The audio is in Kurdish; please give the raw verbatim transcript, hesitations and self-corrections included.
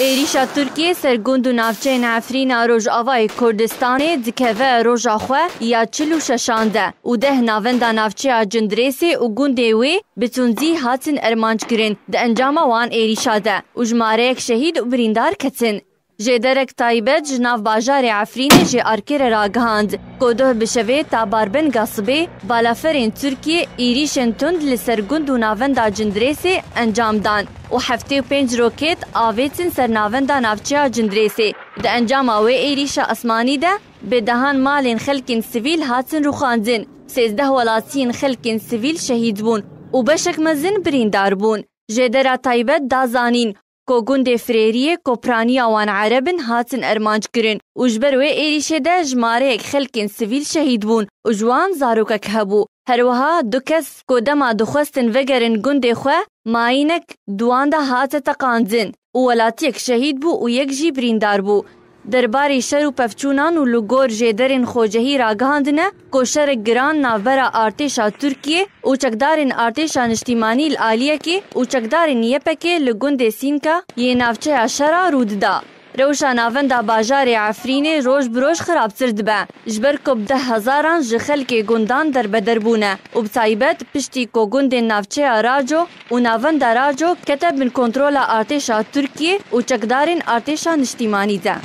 Êrîşa Tirkiyê ser gund û navçeyên Efrîna Rojavayê Kurdistanê dikeve roja xwe ya çil û şeşan de û deh navenda navçeya Cindirêsê û gundê wê bi tundî hatin ermanc kirin di encama wan êrîşa de û jimareyek şehîd û birîndar ketin. Jêderek taybet ji nav bajarê Efrînê jê Arkê re ragihand ku doh bi şevê ta barbinga sibê balaferên Tirkiyê êrîşên tund li ser gund û navenda Cindirêsê encam dan û heftê û pênc roket avêtin ser navenda navçeya Cindirêsê. Di encama wê êrîşa esmanî de bi dehan malên xelkên sivîl hatin rûxandin, sêzdeh welatiyên xelkên sivîl şehîd bûn û beşek mezin birîndar bûn. Jêdera taybet da zanîn ku gundê Firêriyê ku piraniya wan Ereb in hatin ermanc kirin û ji ber wê êrîşê de jimareyek xelkên sivîl şehîd bûn û ji wan zarokek hebû. Her wiha du kes ku dema dixwestin vegerin gundê xwe, mayînek di wan de hate teqandin û welatiyek şehîd bû û yek jî birîndar bû. Derbarê şer û pevçûnan û li gor jêderên xwecehî ragihandine ku şerek giran navbera artêşa Tirkiyê û çekdarên artêşa niştîmanî li aliyekê û çekdarên Y P G li gundê Sînka yê navçeya şera rû dida. Rewşa navenda bajarê Efrînê roj bi roj xirabtir dibe, ji ber ku bi deh hezaran ji xelkê gundan derbeder bûne û bi taybet piştî ku gundên navçeya Raco û navenda Raco kete bin kontrola artêşa Tirkiyê û çekdarên artêşa niştîmanî de.